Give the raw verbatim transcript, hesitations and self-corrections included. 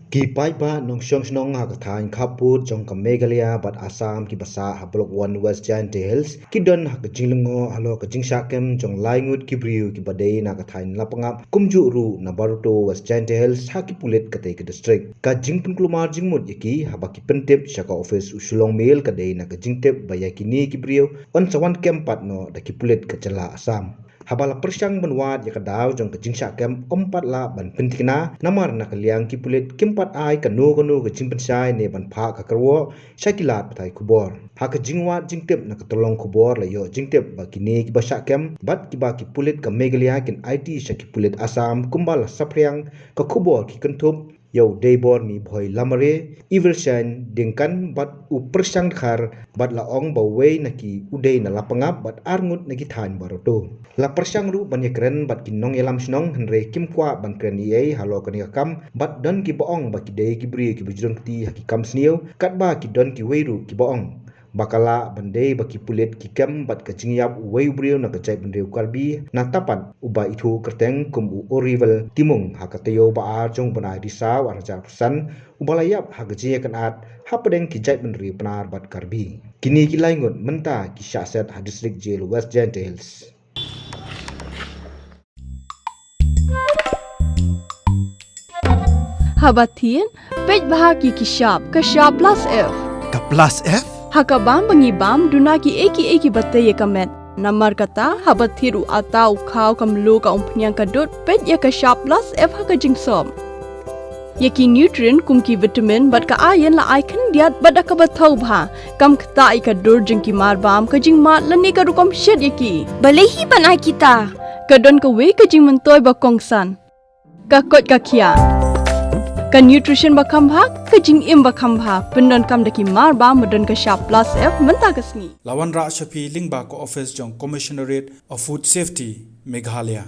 Ki paidbah nongshong shnong ha ka thaiñ khappud jong ka Meghalaya bad Assam kiba sah ha Block One West Jaintia Hills ki don ha ka jinglyngngoh halor ka jingshah kem jong lai ngut ki briew kiba dei na ka thaiñ Lapangap, kumjuh ruh na Baroto West Jaintia Hills ha ki pulit katei ka district. Ka jingpynkulmar jingmut ïa ki haba ki pyntip sha ka ophis u Shillong Mail ka dei na ka jingtip ba ïa kine ki briew yn sa wan kem pat noh da ki pulit ka jylla Assam. Haba la pyrshang ban wad ïa ka daw jong ka jingshah kem, ym pat lah ban pynthikna namar na ka liang ki pulit kim pat ai kano kano ka jingpynshai ne ban phah ka kyrwoh sha ki lad pathai khubor. Ha ka jingwad jingtip na ka tyllong khubor la ïoh jingtip ba kine kiba shah kem bad kiba ki pulit ka Meghalaya kin aiti sha ki pulit Assam kumba la saphriang ka khubor ki kynthup ïa u Deibormi Bhoi Lamare, Evershine Diengkan bad u Pyrshang Dkhar, bad la ong ba uwei na ki u dei na Lapangap bad arngut na ki thaiñ Baroto. La pyrshang ruh ban ïakren bad ki nongïalam shnong hynrei kim kwah ban kren ei ei halor kane ka kam bad don kiba ong ba ki dei ki briew kiba ju don kti ha ki kam sniew, katba ki don kiwei ruh kiba ong ba ka lah ban dei ba ki pulit ki kem bad ka jingïap uwei u briew na ka jaitbynriew Karbi na Tapat uba ithuh kyrteng kum u Oriwel Timung ha ka taïew ba ar jong u bnai Risaw arhajar arphew san, uba la ïap ha ka jingïakynad hapdeng ki jaitbynriew Pnar bad Karbi. Kine ki lai ngut mynta ki shah set ha District Jail West Jaintia Hills. Haba thied, peit bha ki ki shap, ka shap plus F. Ka plus F? Ha ka bam ba ngi bam, duna ki ei ki ei kiba tei ïa ka met. Namar kata, haba thied u atta u khaw ka mluh ka umphniang ka dud, peit ïa ka shap plus F ha ka jingsop. Ïa ki nutrient kum ki vitamin bad ka iron la ai khyndiat bad da kaba thaw bha. Kam ktah ïa ka dur jong ki mar bam, ka jingmad lane ka rukom shet ïa ki. Balei hi ban ai kita? Ka don kawei ka jingmyntoi ba kongsan. Ka koit ka khiah. Ka nutrition ba kham bha, ka jingim ba kham bha. Pyndonkam da ki mar bam ba don ka shap plus F mynta ka sngi. La wanrah sha phi lyngba ka office jong Commissionerate of Food Safety, Meghalaya.